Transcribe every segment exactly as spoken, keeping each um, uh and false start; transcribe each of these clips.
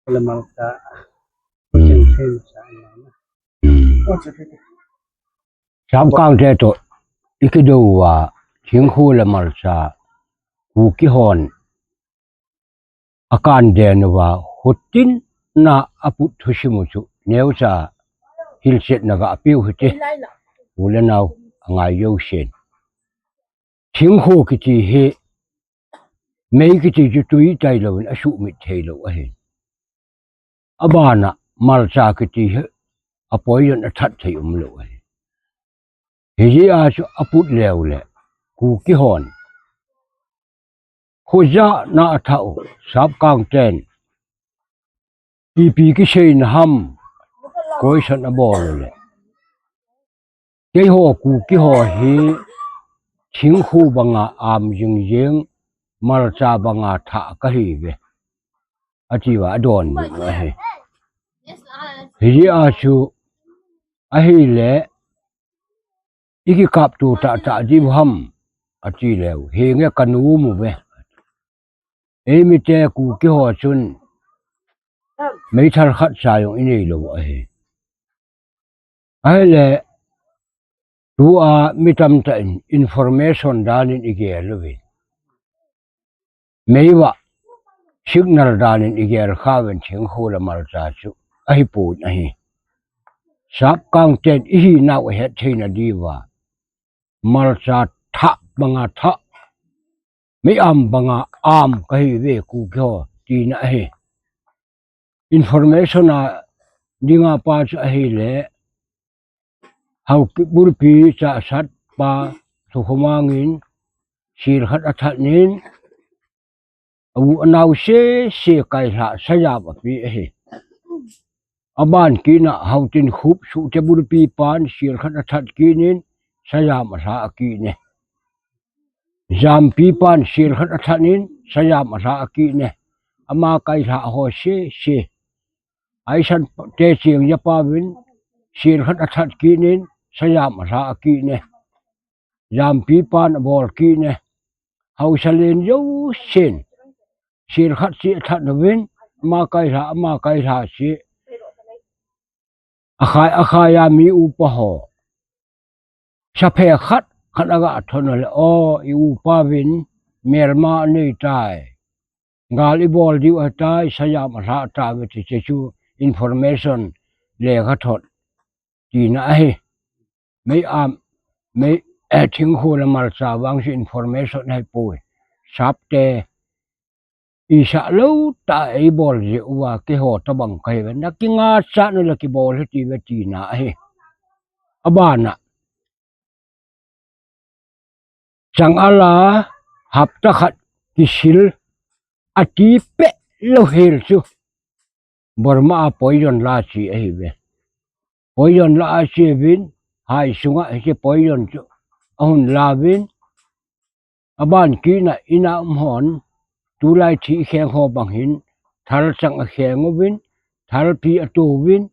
Lamang ta. Hmm. Hmm. Sapkang te toh ikidou uva, thingkho le malcha, Kuki hon akan den uva, hutin na aput thusim u chu neocha hilchetna gapeu hite. U le nao angai jousen. Thingkho kiti hi, mei kiti chu tui tailou in asumit theilou ahi. Abana malcha kiti hi, a poison athat thei umlou ahi. Hijeh a chu aput leu le, Kuki hon khojahna athah u, sapkang ten ipi kiseina ham, question abol u le, keiho Kuki ho hi thingkho banga am jingjing, malcha banga thah kahiuve, atiuva adonbut u ahi. Hijeh a chu ahile, ikikapto tahtah diu ham, ati leu, henge kanom uve. Eimite Kuki ho chun meithal khatcha jong ineilou ahi. Ahile, tua mi tamtah in information dan in igel uvin, mei uva signal dan in igel khauvin, thingkho le malcha chu ahipon ahi. Sapkang ten ihinau ahet theina diuva, malcha thah banga thah, mei am banga am kahiuve Kuki ho, tina ahi. Information a dinga pa chu ahile, Haokip bulpi Chahsat pa Thukhomang in sel khat athat in, a u anao sese kailhah sayam ape ahi. Aban kit na Haotinkhup Suhte bulpi pan sel khat athat kit in, sayam alha akit e. Jampi pan sel khat athat in, sayam alha akit e. Ama kailhah ho sese. Aisan Techeng japa vin sel khat athat kit in, sayam alha akit e. Jampi pan abol kit e. Haosa len jousen sel khat seh athat uvin, ama kailhah, ama kailhah seh. Akhai, akhai a mi upa ho, saphe khat khat aga thon le, o, i upa vin melma anei tai, gal ibol diu ahitai, sayam alha tauve, ti chu information lekhathot tina ahi. Mei am, mei, eh, thingkho le malcha vang chu information ahipoi. Sapte isah lou tah a eibol jeh uva keiho tobang kahiuve, nakingachat nule kibol hite ve tina ahi. Abana chang ala hapta khat kisil ati peh lou hel chu Burma a poison la che ahiuve. Poison la ache uvin, hai sunga hiche poison chu ahung la uvin, aban kit na ina um hon, tulai thih kheng ho bang hin, thalchang akheng uvin, thalpi ato uvin,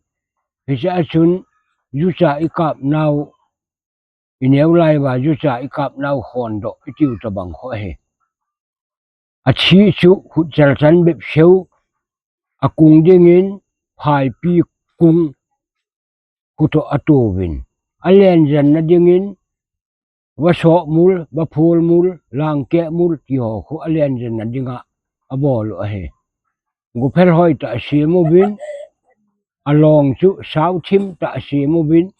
hiche a chun jucha ikap nau, ineo lai uva jucha ikap nau khondoh itiu tobang kho ahi. Athi chu khut chalchan bep seu, akung dingin phaipi kung khu toh ato uvin, alenjen na dingin vasoh mul, vaphul mul, langkeh mul, ti ho khu alenjen na dinga abol u ahi. Gophel hoi tah asem uvin, along chu sauthim tah asem uvin,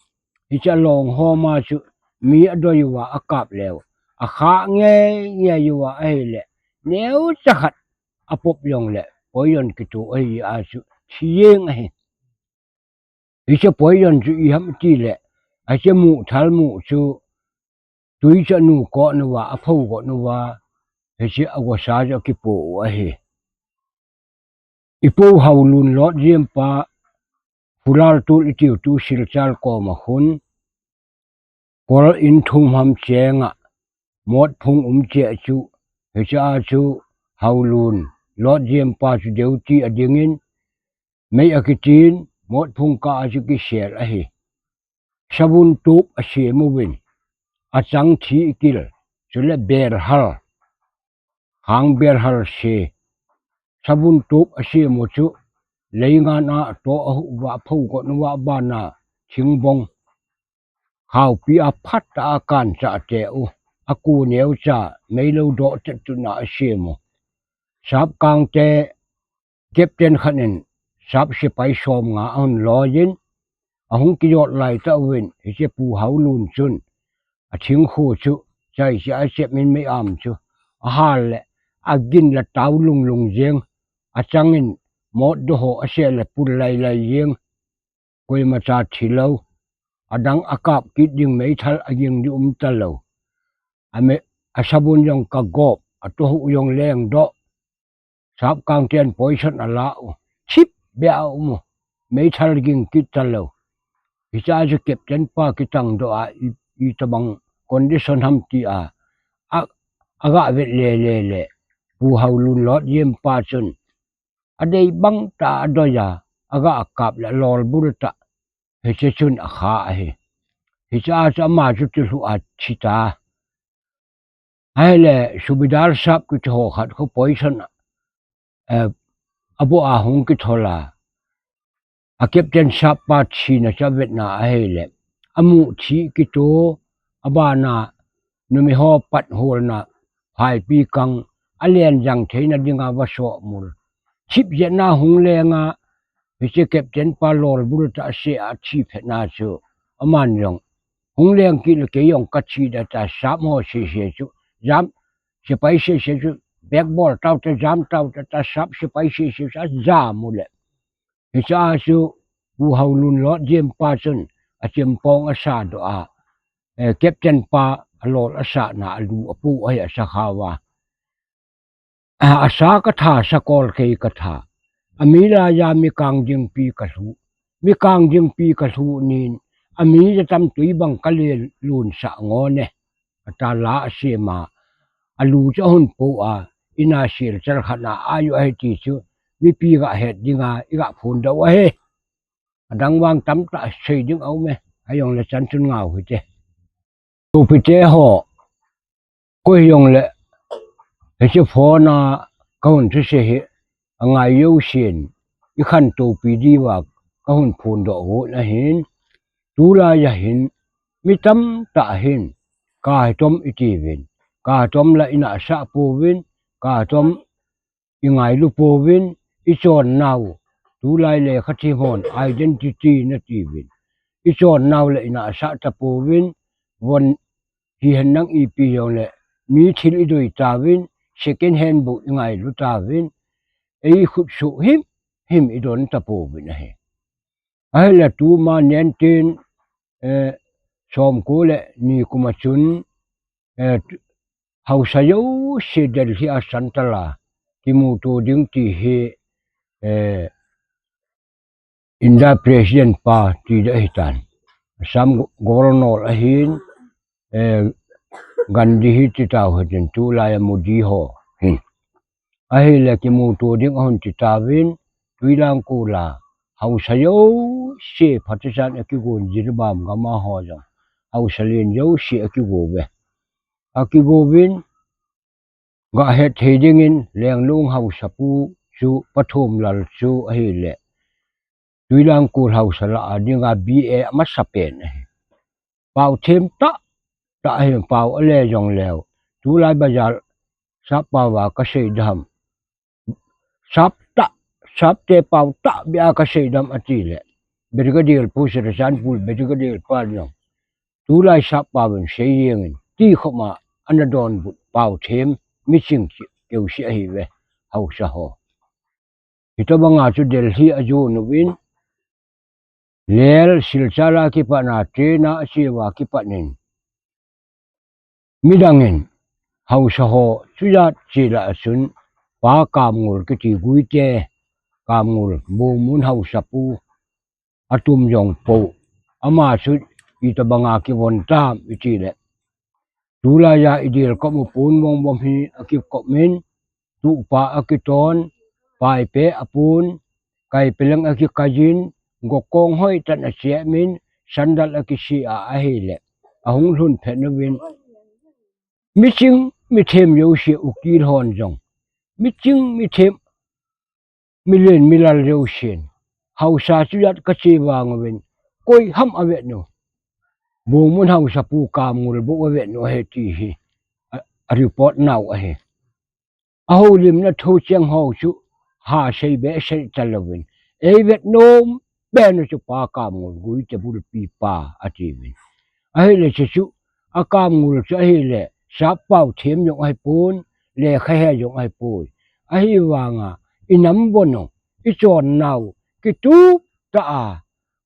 hiche along homa chu mi adoi uva akap leu, akha ngei ngei uva ahile, neocha khat apop jongle poison kitoh ahi a chu thi jeng ahi. Hiche poison chu iham itile, hiche muh thal muh chu tui chu anu kot uva, apho got uva, hiche agosa chu akipoh u ahi. Ipu Haolun Lotjem pa, Phulaltol itiu tu Silchar koma khun, kol in thum ham chenga mot phung um cheh chu, hiche a chu Haolun Lotjem pa chu duty adingin, mei akitin, mot phung kah a chu kisel ahi. Sabun tup asem uvin, achang thi ikil, chule belhal, khang belhal se, sabun tup asem u chu, leingan a atoh a huh uva, apho got uva, abana thingbong khaopi a phat a akan cha te u, aku neo cha, meilo doh chet tuna asem u. Sap kangte captain khat in sap sepai som nga ahung loi in, ahung kijot lai tah uvin, hiche Pu Haolun chun athingkhu chu chai cha asep in mei am chu ahal le, agin la tao lunglung jeng, achangin mot doh ho aseh le pul lailai jeng, koima cha thilou, adang akap kit ding meithal aging ding um talou. Ame, asabun jong kagop, atoh huh jong leng doh. Sap kangten poison ala u, thip beh a um u, meithal ging kit talou. Hiche chu captain pa kitang doh a, i, itobang condition ham ti a, a, aga vet le le le, Pu Haolun lotjem pa chun adei bang tah a adoi a, aga kap le lolbul tah, hiche chun akha ahi. Hiche chu ama chu thilhu a thi ta. Ahile subedar sap kiti ho khat khu poison, eh, aboh a hung kithol a, a captain sap pa thina chu avetna ahile, amu thi kito, abana numei ho pat holna phaipi kang, alen jang theina dinga vasoh mul, thip jeh a hung leng a, hiche captain pa lolbul tah aseh a athi phetna chu, aman jong hung leng kit le kei jong kathi da ta, sap ho sese chu jam, sepai sese chu bek bol tao ta, jam tao ta, ta sap sepai sese chu ajam u le. Hiche chu Pu Haolun lotjem pa chun achempong asa doh a, eh, captain pa alol asahna a lu apu ahi, asa kha uva. A, asa katha, sakol kei katha. Ami laiya mi kang jingpi kalhu. Mi kang jingpi kalhu nin, ami jatam tui bang kalelun sah ngo ne. Ata la asem a, alu chu ahung po a, ina sil chal khat na ayu ahi ti chu, mipi ga het dinga, iga phondoh u ahi. Adang vang tamtah sei ding aume, ajongle chan chun ngau hite. Tupite ho, koi hijongle, hiche phone a kahung thuse hi, angai jousen, ikhantou pi diuva kahung phondoh u ahin, tulai a hin, mi tamtah hin, kahitom itiuvin, kahitom la ina asah pouvin, kahitom ingailu pouvin, ichonnau, tulai le khathi hon, identity natiuvin, ichonnau le ina asah tapouvin, von hihen nang ipi jongle, mi thil idoi tauvin, second hand bou ingailu tauvin, eikhut suh himhim idon tapouvin ahi. Ahile tuma nineteen, eh, somko le ni kuma chun, eh, haosa jouse Delhi a Central a kimuto ding ti hi, eh, India President pa ti ding ahitan. Assam Go-, Governor ahin, eh, Gandhi hi ti tau hitin, tulai a Modi ho hin. Ahile kimuto ding ahung ti tauvin, Tuilangkol a haosa jouse, Pakistan a kigon Jiribam gam a ho jong, haosa len jouse akigo uve. Akigo uvin, ga het thei dingin, Lenglong haosapu chu Pathomlal chu ahile, Tuilangkol haosa lah a dinga B A amasapen ahi. Pao them tah, tah ahi, pao ale jongleu. Tulai bazar sap pao a kasei dam. Sap tah, sapte pao tah beh a kasei dam atile, Brigadier pu, Churachandpur Brigadier pa jong, tulai sap pao in sei jengin, ti khoma ana donbut pao them, miching keu si ahiuve, haosa ho. Hitobanga chu Delhi ajon uvin, Lel Silchar a kipat na, train a ache uva kipat in, midangin haosa ho chujat chila achun, Pa Kamngol kiti Guite, Kamngol, Bomun haosapu, atum jong po. Ama chu itobanga kivon tam itile, tulai a idel kop u pon vomvom hi akikop in, tupa akiton, paipe apon, kaipeleng akikaijin, gokong hoitah in achemin, sandal akise a ahile, ahung lhun phet uvin, miching mithem jouse, ukil hon jong, miching mithem, milen milal jousen, haosa chu jat kache vang uvin, koi ham avet nu. Bungmun haosapu Kamngul bou avet nu ahi ti hi a, a report nau ahi. Ahoulimna thu cheng ho chu ha sei be sei talouvin, eivet nom pen u chu Pa Kamngul Guite bulpi pa atiuvin. Ahile chu chu a Kamngul chu ahile sap pao them jong ahipon, lekha he jong ahipoi. Ahivanga inam bon u, ichonnau kitup tah a,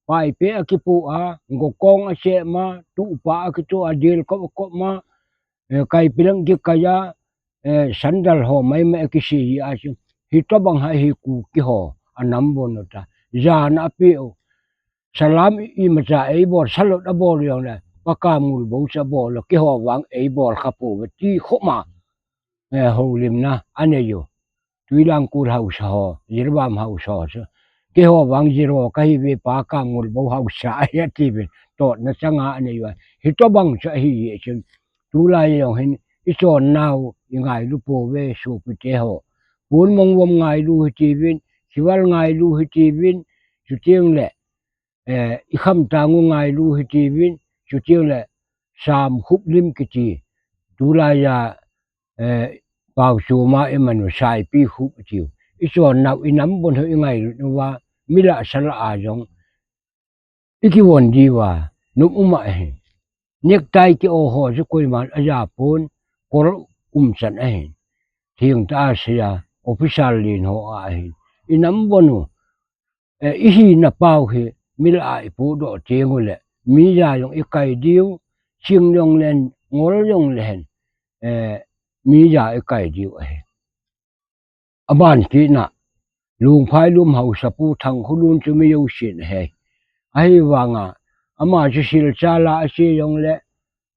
Paipeh akipoh a, gokong asem a, tuhpa akitoh a, dilkop akop ma, eh, kaipi lang kikai a, eh, sandal ho maimai akisei a chu, hitobang hi Kuki ho anam bon u ta. Jana apeh u, salam imacha eibol, salot abol jongle, Pa Kamngul bou chu abol u, keiho vang eibol khapouve ti khoma, eh, houlimna anei u. Tuilangkul haosa ho, Jiribam haosa ho chu, keiho vang Jiro kahiuve, Pa Kamngul bou haosa ahi atiuvin, totna changa anei u. Hitobang chu ahi jeh chun, tulai jong hin ichonnau ingailu pouve sopite ho. Ponmongvom ngailu hitiuvin, Khival ngailu hitiuvin, chutengle, eh, Ikhamtangu ngailu hitiuvin, chutengle Samkhuplim kiti, tulai a, eh, Paochoma iman u Saipikhup tiu. Ichonnau inam bon u ingailut uva, milah salah a jong ikivon diuva nom um ahi. Necktie ki-o ho chu koiman ajapon, kol umchan ahin, thengtah a sei a, officer len ho ahin, inam bon u, eh, ihina pao hi milah a ipohdoh tengule, mi ja jong ikai diu, ching jongle, ngol jongle hen, eh, mi ja ikai diu ahi. Aban kitna, Lungphailum haosapu Thangkhulun chu mi jousen ahi. Ahivanga, ama chu Silchar a ache jongle,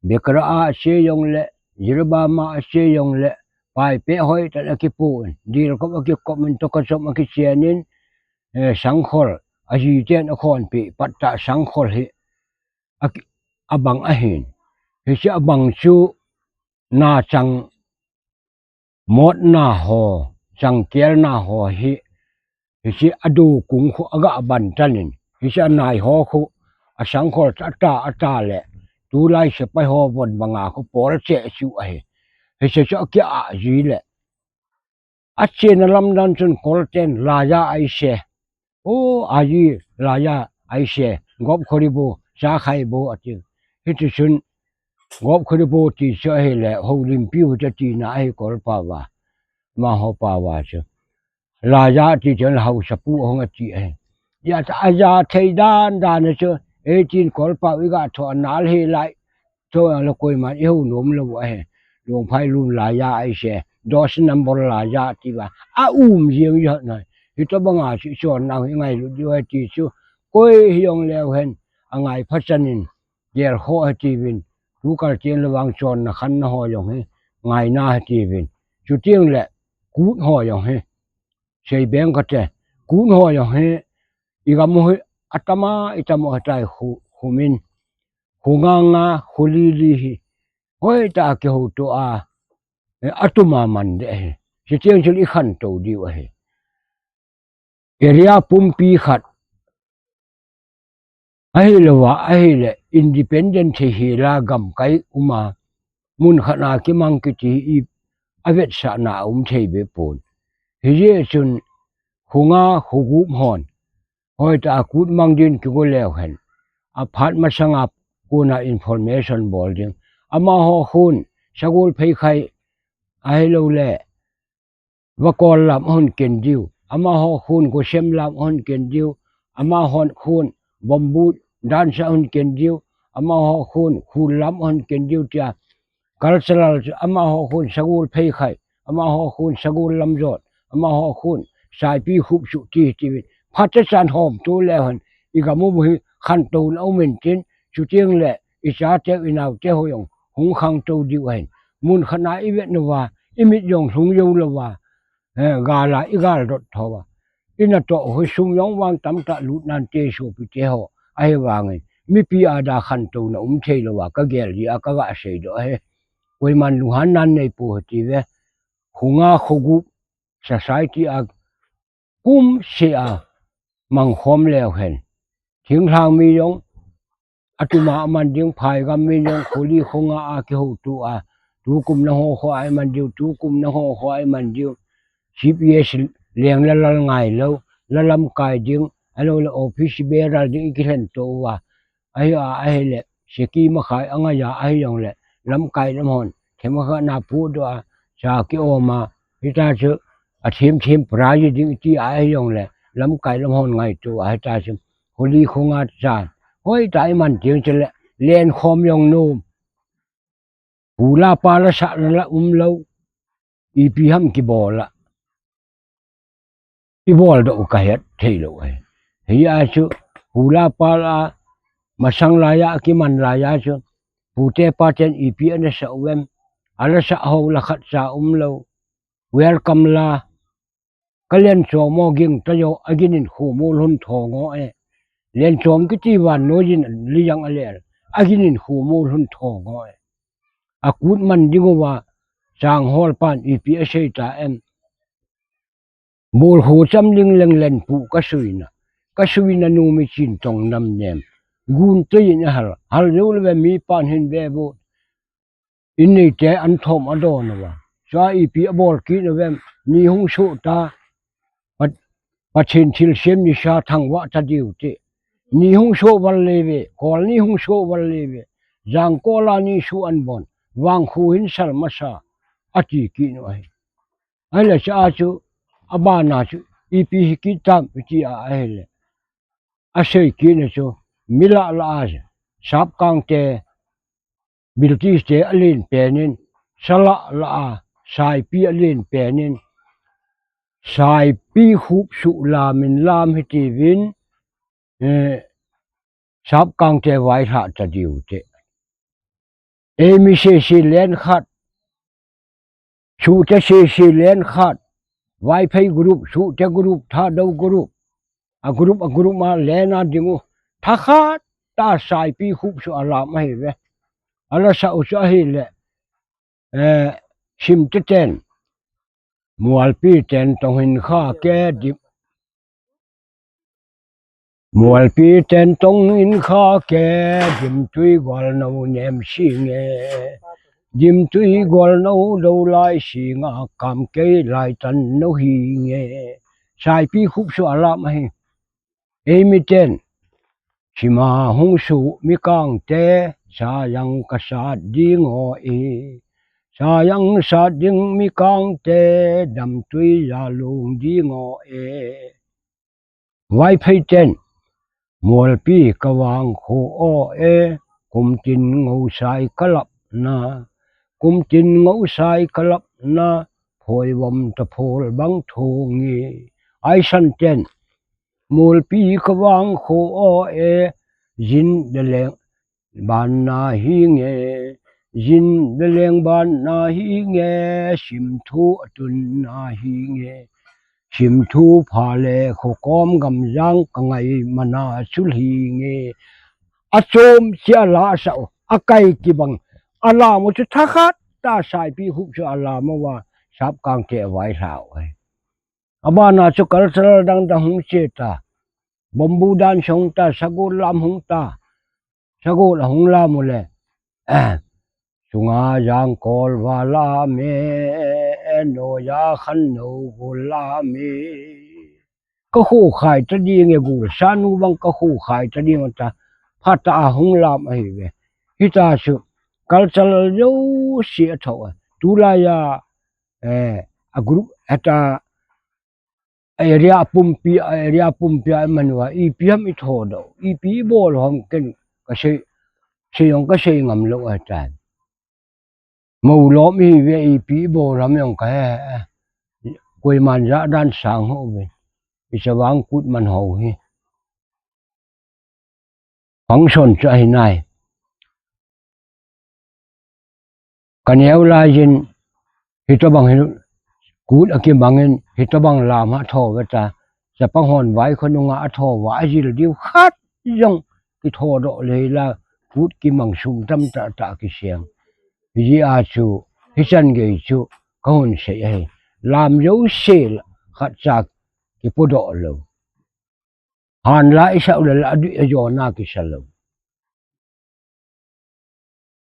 Biakra a ache jongle, Jiribam a ache jongle, Paipeh hoitah in akipoh in, dilkop akikop in, tokachom akichen in, eh, sangkhol, ajiten akhonpeh pat tah sangkhol hi aki-, abang ahin. Hiche abang chu nachang motna ho, changkelna ho hi, hiche adokung khu aga ban tan in, hiche anai ho khu, asangkhol tah, atah, atah le, tulai sepai ho von banga khu pol cheh chu ahi. Hiche chu aki-ah jile, achena lamdan chun kolten, laiya aise. O, aji, laiya aise. Gop khoribo, cha khaibo, ati. Hitichun, Gop khoribo ti chu ahile, houlimpi u chu tina ahi kolpao a. Amaho pao a chu. Laiya ti chun haosapu ahung ati ahi. Hijeh a chu aja thei dan dan a chu, eighteen kolpao iga tho a nal hilai. Tho a la koiman ihou nom lou ahi. Lungphailum laiya aise. Dos number laiya tiva. Aum jeng jeng nai. Hitobanga chu ichonnau hi ngailut diu ahi ti chu. Koi hijongleu hen, angai phachan in, gelkhoh hitiuvin, tukal teng le vang chonna khanna ho jong hi, ngaina hitiuvin. Chutengle, kut ho jong hi, seibeng kate, kut ho jong hi, igam u hi, atama, itama hitai khu, khumin, khu nga nga, khu li li hi, hoitah a kihouto a, eh, atuma man ding ahi. Chuteng chun ikhantou diu ahi. Area pumpi khat, ahilouva, ahile, independent thei hela gamkai uma, mun khat a kimang kiti hi avetsahna aum thei be pon. Hijeh chun, khu nga, khu gup hon, hoitah a kut mang din kigo leu hen, aphat masanga kona information bol ding. Amaho khun, sagol pheikhai, ahiloule, Vakol lam ahung ken diu. Amaho khun Gosem lam ahung ken diu. Amaho khun Bamboo dance ahung ken diu. Amaho khun Khul lam ahung ken diu tia. Cultural chu amaho khun sagol pheikhai. Amaho khun sagol lamjot. Amaho khun Saipikhup chu ti tiuvin. Phatechan homto leu hen. Igam u hi khantouna um intin. Chutengle ichateu inaoteu ho jong hung khangtou diu ahin. Mun khat a ivet uva, imit jong lhung jou louva. Eh, gal a igal dot thou va. Inatoh u hi sum jong vang tamtah lut nante sopite ho. Ahivangin, mipi a dia khantouna um thei louva, kagel jeh a kaga seidoh ahi. Koiman lunghan nan neipou hite ve. Khu nga khu gup society a kumseh a mangkhom leu hen. Thinglhang mi jong atuma aman ding, phaigam mi jong kholi khonga a kihoutu a, tukum nangho kho a iman diu, tukum nangho kho a iman diu. C P S leng la lal ngai lou, la lamkai ding, alou le office bearer ding i kilhen to uva. Ahi a, ahile, seki makhai angai a, ahi jongle, lamkai lam hon, themkhat na pu do a, sa ki om a, hita chu, a thim thim prize ding ti a, ahi jongle, lamkai lam hon ngaito a, hita chu, kholi khonga cha, hoi ta iman ding chu le, len khom jong nom. Pu la pa la sa la la um lou. Ipi ham kibol a. I bol doh u ka het thei lou ahi. Hia chu, pu la pa la, masang laiya, kiman laiya chu, pu te pa ten ipi ana sa u em, ala sa ho la khat cha um lou. Welcome la, ka len chom mo ging ta jo, a ginin khu mo lhun tho ngo e. Len chom kiti van no jin li jang a lel, a ginin khu mo lhun tho ngo e. A kut man ding uva, chang hol pan ipi a sei ta em. Bol ho cham ling leng len pu ka suina. Ka suina nu mi chin tong nam nem. Gun te in a hal. Hal jo le ve mi pan hin ve bo. In nei te an thom a don uva. Sa ipi a bol ki na ve. Ni hung so ta. Pat-, Pathen thilsem ni sa thangvah ta diu te. Ni hung so val le ve. Kol ni hung so val le ve. Jang kola ni su an bon. Vang khu hin sal masa. A ti ki no ahi. Ahile cha chu, a bana chu, ipi hi kitam, iti a ahile. A sei kit na chu, mi la la a, sap kang te, British te a len penin, sa la la a, saipi a len penin, saipi khup su lam in lam hi ti vin, eh, sap kang te vai hla ta diu te. Ei mi se se len khat, Suhte sisi len khat, Vaiphei group, Suhte group, Thadou group, a group, a group ma len a ding u, thakhat ta saipi khup su a lam ahi ve. A la sa u chu ahile, eh, Simte ten, Mualpi ten tong hin kha ke dim, Mualpi ten tong in kha ke, Dimtui gol no nem si nge. Dimtui gol no do lai si nga kam kei lai tan no hi nge. Saipi khup su a lam ahi. Ei mi ten. Sima hung su mi kang te, sa yang ka sat ding o e. Sa yang sat ding mi kang te, Damtui ja lung ding o e. Vaiphei ten, Mualpi ka vang khu o e, kum tin ngo sai ka lap na, kum tin ngo sai ka lap na, phoi vom ta phol bang thu nge. Aisan ten, Mualpi ka vang khu o e, jin de leng, Ban na hi nge, jin beleng ban na hi nge, sim thu a tun na hi nge, sim thu pha le kho kom gam jang ka ngai mana chul hi nge. A chom chia la sa o, a kai ki bang, a la mo chu thakhat ta saipi hup chu a la mo wa, sap kang te vai hlau ai. A bana chu cultural dang dang hung che ta, bamboo dance hung ta, sagol lam hung ta, sagol a hung lam u le. Eh, sunga jang kol va lam e, no ya khan no gol lam e. Ka khu khai ta ding e gol, sa nu bang ka khu khai ta ding ta, pha ta a hung lam ahi ve. Hita chu, cultural yo si a tho a. Tu la ya, eh, a group, heta, area pumpi, area pumpi a manu a, ipi ham i tho do, ipi i bol hom ken ka sei, sei jong ka sei ngam lo a tan. Mo lom hi ve ipi i bol ham jong ka he, he. Koi man ja dan sang ho ve. I sa vang kut man ho hi. Function chu ahi nai. Ka neo lai jin, hitobang hin, kut a kimangin, hitobang lam ha tho ve ta, chapang hon vai khonunga a tho va, a jil diu khat jong, ki tho doh le la, kut kimang sum tam ta ta ki siang. Hi a chu, hi chan gei chu, ka hon sei ahi. Lam yo sel, khat cha kipodoh lou. Hanla isah u le la adih a jona kisa lou.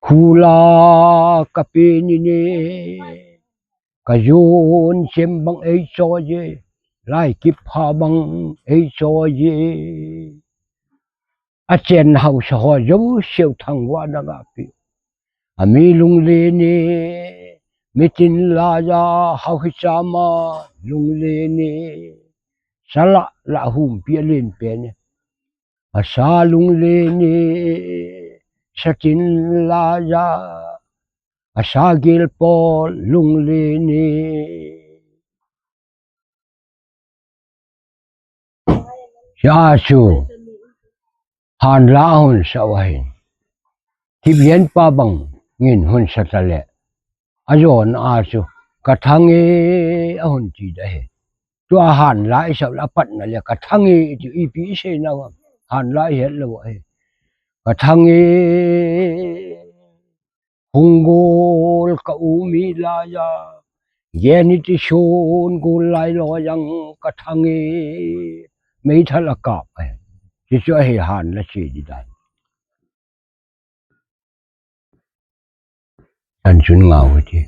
Khula kapen in e, kajon chem bang eicho e, lai kipha bang eicho e. Achen haosa ho jouse u thangvahna gape. Ami lunglen e, mitin laiya hao hichama lunglen e. Sala la humpi alen pen e. Asa lunglen e, satin laiya, asa gelpo lunglen e. Sia chu, hanla ahung sa u ahi. Thipjen pa bangin hung sa tale. Ajona chu, kathang e, ahung ti da hi. Tua hanla isah u le apatna le, kathang e, iti ipi isei nau ham. Hanla ihet lou ahi. Kathang e, hung gol ka um hi laiya. Gen iti sun gol lai lou jang kathang e. Meithal akap e. Hichu ahi hanla che di dan. An chun ngau ti.